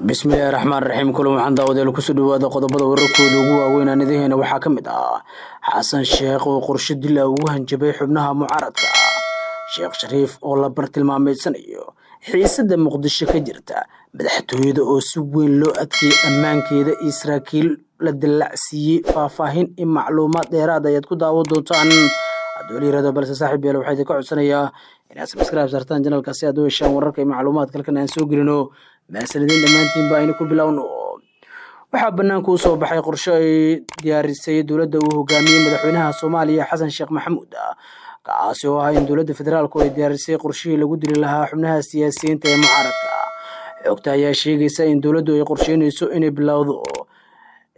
Bismillahi raxmaan raxiim. Kulan waxaan daawadeel kusoo dhawaada qodobada wararkooda ugu waaweyn aanidaheena. Waxaa ka mid ah Xasan Sheekh oo qorshe dila ugu hanjabay xubnaha mucaaradka, Sheekh Shariif oo la bartilmaameedsanayo, xiisada Muqdisho ka jirta, madaxtooyada oo si weyn loo adkeeyey ammaankeeda iyo saraakiil la dallacsiiyey. Faahfaahin iyo macluumaad dheeraad ayaad ku daawan doontaan hadduu la yirahdo. Balse saaxiib yaal, waxaa idinka codsanayaa inaad subscribe saartaan channelka si aad u heshaan wararka iyo macluumaadka halkan aan soo gelino. Mahadsanidin dhammaantiinba. Aynu ku bilowno. Waxaa bannaanka u soo baxay qorshe ay diyaarisay dowladda uu hogaamiyey madaxweynaha Soomaaliya Xasan Sheekh Maxamuud, kaasi oo ah in dowladda federaalku ay diyaarisay qorshihii lagu dili lahaa xubnaha siyaasiyiinta ee mucaaradka. Xogta ayaa sheegaysa in dowladdu ay qorsheynayso inay bilowdo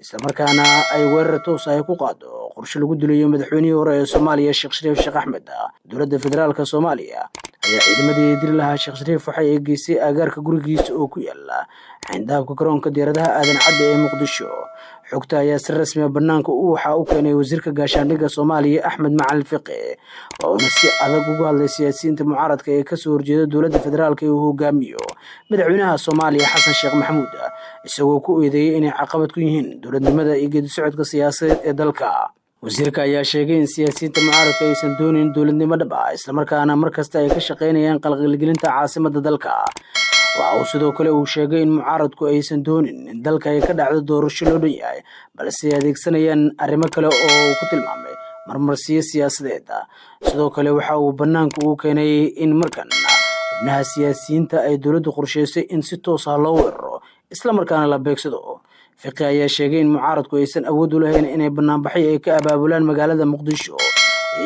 islamarkaana ay weerar toos ay ku qaado qorshe lagu dilayo madaxweynihii hore ee Soomaaliya, Sheekh Shariif Sheekh Axmed. Dowladda federaalka Soomaaliya ayaa ciidamadii dili lahaa Sheekh Shariif waxay ay geysay aagaarka gurigiisa oo ku yaala xayndaabka garoonka diyaaradaha Aadan Cadde ee Muqdisho. Xogta ayaa si rasmi ah banaanka waxa u keenay wasiirka gaashaandhigga Soomaaliya, Axmed Macalin Fiqi, oona si adag uga hadlay siyaasiyiinta mucaaradka ee kasoo horjeeda dowladda federaalka ee uu hogaamiyo madaxweynaha Soomaaliya Xasan Sheekh Maxamuud, isagoo ku eedeeyey inay caqabad ku yihiin dowladnimada iyo geedi socodka siyaasadeed ee dalka. Wasiirka ayaa sheegay in siyaasiyiinta mucaaradka aysan doonayn dowladnimo dhab ah, islamarkaana mar kasta ay ka shaqaynayaan qalqalgelinta caasimadda dalka. Waxa uu sidoo kale uu sheegay in mucaaradku aysan doonin in dalka ay ka dhacdo doorasho loo dhan yahay, balse ay adeegsanayaan arrimo kale oo uu ku tilmaamay marmarsiyo siyaasadeed. Sidoo kale waxa uu bannaanka u keenay in markan xubnaha siyaasiyiinta ay dowladdu qorsheysay in si toos ah loo weeraro islamarkaana la beegsado. Fiqi ayaa sheegay in mucaaradku aysan awood u lahayn inay banaanbaxyo ay ka abaabulaan magaalada Muqdisho,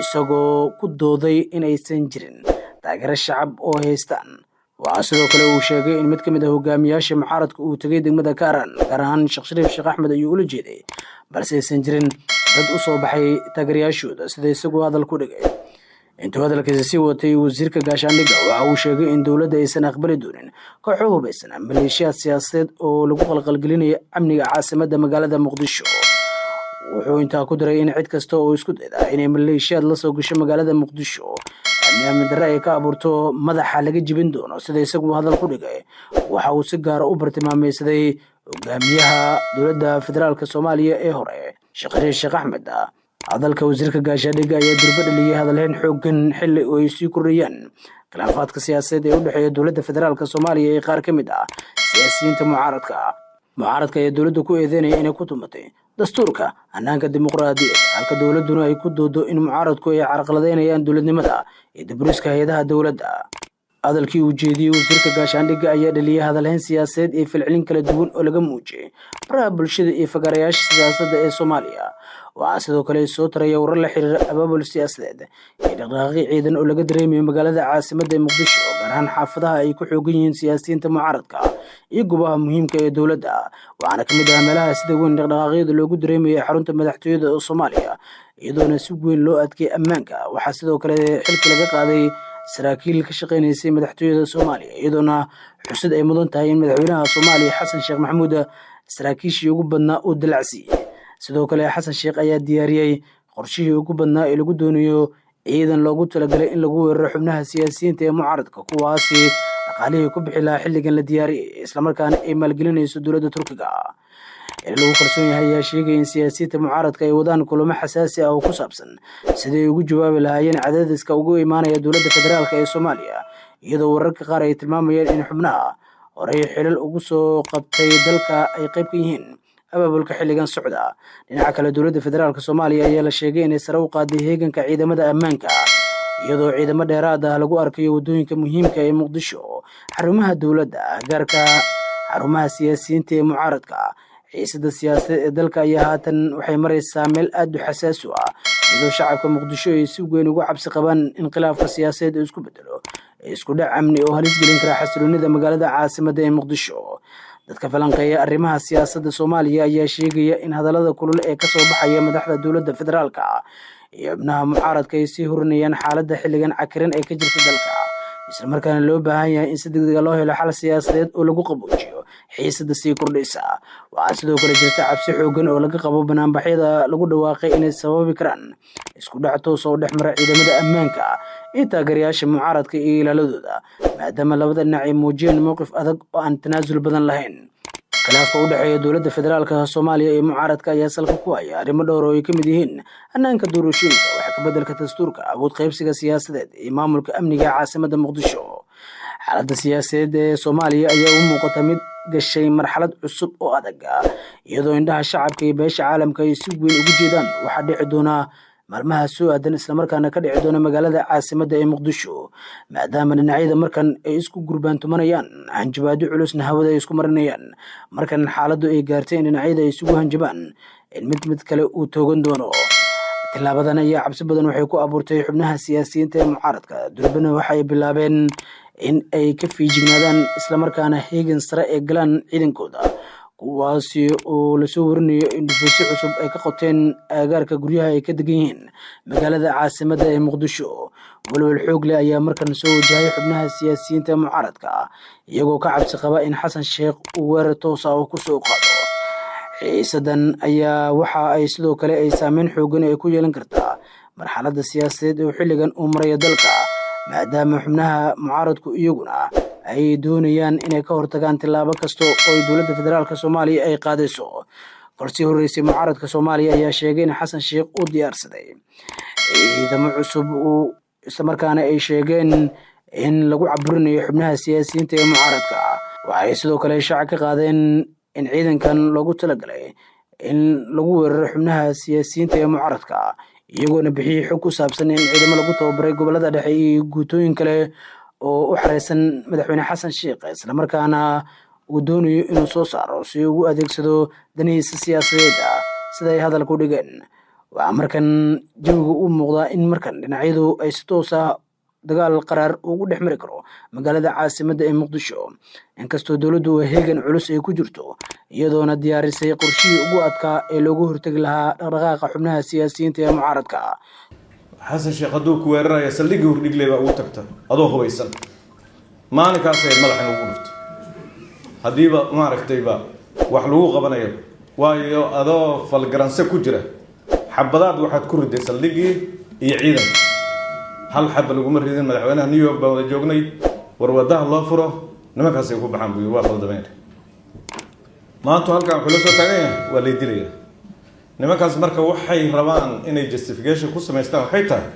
isagoo ku dooday in aysan jirin taageero shacab oo haystaan. Waxaa sidoo kale uu sheegay in mid ka mid ah hogaamiyaasha mucaaradka uu tegay degmada Kaaran, gaar ahaan Sheekh Shariif Sheekh Axmed ayuu ula jeeday, balse aysan jirin dad u soo baxay taageerayaashooda, sida isagoo hadal ku dhigay. Intuu hadalkiisa sii watay wasiirka gaashaandhigga, waxa uu sheegay in dowladda aysan aqbali doonin kooxo hubaysan, maleeshiyaad siyaasadeed oo lagu qalqalgelinayo amniga caasimadda magaalada Muqdisho. Wuxuu intaa ku daray in cid kasta oo isku dayda inay maleeshiyaad la soo gasho magaalada Muqdisho, amni amni darre ay ka abuurto, madaxa laga jibin doono, sida isagu hadal ku dhigay. Waxa uu si gaara u bartilmaameysaday hogaamiyaha dowladda federaalka Soomaaliya ee hore, Sheekh Shariif Sheekh Axmed. Hadalka wasiirka gaashaandhigga ayaa durbo dhaliyay hadalhayn xooggan, xilli oo ay sii kordhayaan khilaafaadka siyaasadeed ee u dhexeeya dowladda federaalka Soomaaliya iyo qaar ka mid ah siyaasiyiinta mucaaradka. Mucaaradka ayaa dowladda ku eedeynaya inay ku tumatay dastuurka hannaanka dimuqraadiyadda, halka dowladduna ay ku doodo in mucaaradku ay carqaladeynayaan dowladnimada iyo diburiska hay-adaha dowladda. Hadalkii uu jeediyey wasiirka gaashaandhigga ayaa dhaliyay hadalhayn siyaasadeed iyo falcelin kala duwan oo laga muujiyey baraha bulshada iyo fagaarayaasha siyaasadda ee Soomaaliya. Waxaa sidoo kale soo taraya warar la xiriira abaabul siyaasadeed iyo dhaqdhaqaaqyo ciidan oo laga dareemayo magaalada caasimadda ee Muqdisho, gaar ahaan xaafadaha ay ku xoogan yihiin siyaasiyiinta mucaaradka iyo goobaha muhiimka ee dowladda. Waxaana ka mid ah meelaha sida weyn dhaqdhaqaaqyada loogu dareemayo xarunta madaxtooyada ee Soomaaliya, iyadoona si weyn loo adkeeyey ammaanka. Waxaa sidoo kale xilka laga qaaday saraakiil ka shaqeynaysay madaxtooyada Soomaaliya, iyadoona xusid ay mudan tahay in madaxweynaha Soomaaliya Xasan Sheekh Maxamuud saraakiishii ugu badnaa uu dalacsiiyey. Sidoo kale Xasan Sheekh ayaa diyaariyey qorshihii ugu badnaa ee lagu doonayo ciidan loogu talagalay in lagu weeraro xubnaha siyaasiyiinta ee mucaaradka, kuwaasi dhaqaalihii ku bixi lahaa xilligan la diyaariyey, islamarkaana ay maalgelinayso dowladda Turkiga. In lagu kalsoon yahay ayaa sheegaya in siyaasiyiinta mucaaradka ay wadaan kulamo xasaasi ah oo ku saabsan sidii ay ugu jawaabi lahaayeen cadaadiska ugu imaanaya dowladda federaalka ee Soomaaliya, iyadoo wararka qaar ay tilmaamayeen in xubnaha horey xilal ugu soo qabtay dalka ay qayb ka yihiin abaabulka xilligan socda. Dhinaca kale, dowladda federaalka Soomaaliya ayaa la sheegay inay sare u qaaday heeganka ciidamada ammaanka, iyadoo ciidamo dheeraad ah lagu arkayo waddooyinka muhiimka ee Muqdisho, xarumaha dowladda, gaarka xarumaha siyaasiyiinta ee mucaaradka. Xiisada siyaasadeed ee dalka ayaa haatan waxay maraysaa meel aad u xasaasi u ah, iyadoo shacabka Muqdisho ay si weyn uga cabsi qabaan in khilaafka siyaasadeed uu isku bedelo isku dhac amni oo halis gelin kara xasiloonida magaalada caasimadda ee Muqdisho. Dadka falanqeeya arrimaha siyaasadda Soomaaliya ayaa sheegaya in hadallada kulul ee kasoo baxaya madaxda dowladda federaalka iyo xubnaha mucaaradka ay sii hurinayaan xaaladda xilligan cakiran ee ka jirta dalka, islamarkaana loo baahan yahay in si degdega loo helo xal siyaasadeed oo lagu qaboojiyo xiisada sii kordhaysa. Waxaa sidoo kale jirta cabsi xooggan oo laga qabo banaanbaxyada lagu dhawaaqay inay sababi karaan isku dhac toos oo dhex mara ciidamada ammaanka iyo taageerayaasha mucaaradka iyo ilaaladooda, maadaama labada dhinac ay muujiyeen mowqif adag oo aan tanaasul badan lahayn. Khilaafka u dhexeeya dowladda federaalka Soomaaliya iyo mucaaradka ayaa salka ku haya arrimo dhowr oo ay ka mid yihiin hannaanka doorashooyinka, wax ka beddelka dastuurka, awood qaybsiga siyaasadeed iyo maamulka amniga caasimadda Muqdisho. Xaaladda siyaasadeed ee Soomaaliya ayaa u muuqata mid gashay marxalad cusub oo adag, iyadoo indhaha shacabka iyo beesha caalamka ay si weyn ugu jeedaan waxaa dhici doona maalmaha soo aadan, islamarkaana ka dhici doona magaalada caasimadda ee Muqdisho, maadaama dhinacyada markan ay isku gurbaantumanayaan, hanjabaadyo culusna hawada ay isku marinayaan. Markan xaaladdu ay gaartay in dhinacyada ay isugu hanjabaan in mid mid kale uu toogan doono. Tillaabadan ayaa cabsi badan waxay ku abuurtay xubnaha siyaasiyiinta ee mucaaradka. Durbana waxay bilaabeen in ay ka fiijignaadaan, islamarkaana heegan sare ee galaan ciidankooda, kuwaasi oo lasoo warinayo in dhufaysyo cusub ay ka qoteen aagaarka guryaha ay ka degan yihiin magaalada caasimadda ee Muqdisho. Walwal xoog leh ayaa markan soo wajahay xubnaha siyaasiyiinta mucaaradka, iyagoo ka cabsi qaba in Xasan Sheekh uu weerar toos ah oo kusoo qaado. Xiisadan ayaa waxa ay sidoo kale ay saameyn xoogan ay ku yeelan kartaa marxaladda siyaasadeed oo xilligan uu marayo dalka, maadaama xubnaha mucaaradku iyaguna ay doonayaan inay ka hortagaan tillaabo kasta oo ay dowladda federaalka Soomaaliya ay qaadayso. Kolsii horreysay, mucaaradka Soomaaliya ayaa sheegay in Xasan Sheekh uu diyaarsaday ciidamo cusub uu, islamarkaana ay sheegeen in lagu caburinayo xubnaha siyaasiyiinta ee mucaaradka. Waxay sidoo kale shaaca ka qaadeen in ciidankan loogu talagalay in lagu weeraro xubnaha siyaasiyiinta ee mucaaradka, iyagoona bixiyey xog ku saabsan in ciidamo lagu tababaray gobolada dhexe iyo guutooyin kale oo u xareysan madaxweyne Xasan Sheekh, islamarkaana uu doonayo inuu soo saaro si ugu adeegsado danihiisa siyaasadeed ah, sida ay hadalka u dhigeen. Waxaa markan jawiga u muuqdaa in markan dhinacyadu ay si toos ah dagaal qaraar ugu dhex mari karo magaalada caasimadda ee Muqdisho, inkastoo dowladdu heegan culus ay ku jirto, iyadoona diyaarisay qorshihii ugu adkaa ee loogu hortegi lahaa dhaqdhaqaaqa xubnaha siyaasiyiinta ee mucaaradka. Xasan Sheekh hadduu ku weeraraya, saldhiggii Hordhigley baa ugu tagta adoo hubaysan. Maalinkaas ay madaxa ugu dhufto haddiiba maaragtayba wax lagu qabanayo, waayo adoo falgaranse ku jira xabadaad waxaad ku riday saldhiggii iyo ciidanka. Hal xaba laguma ridin. Madaxweynaha New York baan wada joognay. Warwadaha loo furo nimankaasay ku baxaan buu yiri. Waa khaldameen. Maanta halkan wuxuu la soo taagan yahay waa lay dilaya. Nimankaas marka waxay rabaan inay justification ku samaystaan, waxay tahay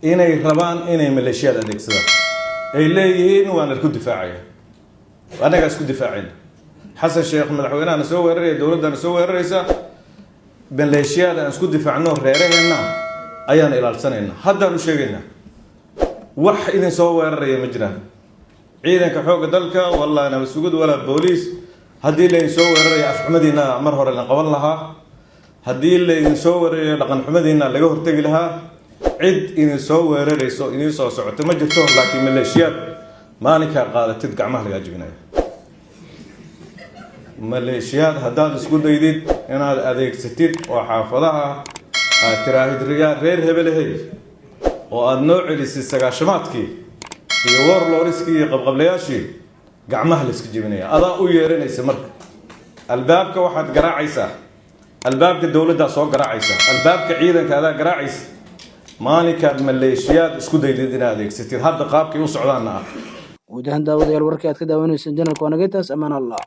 inay rabaan inay maleeshiyaad adeegsadaan, ay leeyihiin waana ku difaacaya, annagaa isku difaacayna. Xasan Sheekh madaxweynahana soo weeraraya, dowladdana soo weeraraysa, maleeshiyaad aan isku difaacno, reeraheenna ayaan ilaalsanaynaa. Haddaan u sheegaynaa, wax idin soo weeraraya ma jiraan. Ciidanka xoogga dalka, walaa nabad sugid, walaa booliis. Haddii laydin soo weeraraya, afxumadiina mar hore la qaban lahaa. Haddii laydin soo weerarayo, dhaqan xumadiina laga hortegi lahaa. Cid idin soo weerarayso, idin soo socoto ma jirto, laakiin maleeshiyaad maalinkaa qaadatid gacmaha lagaa jibinayo. Maleeshiyaad haddaad isku daydid inaad adeegsatid oo xaafadaha aad tiraahid riyaa reer hebelehey oo aada noo celisid sagaashamaadkii iyo warlordskii iyo qabqablayaashii, gacmaha la iska jebinaya. Adaa u yeeranaysa marka albaabka waxaad garaacaysaa, albaabka dowladdaa soo garaacaysa, albaabka ciidanka adaa garaacaysa maalinkaad maleeshiyaad isku daydid inaad adeegsatid. Hadda qaabkay u socdaanna ah. Guud ahaan, daawadayaal, warkii aad ka daawaneyseen channelka waa naga intaas. Amaan Allah.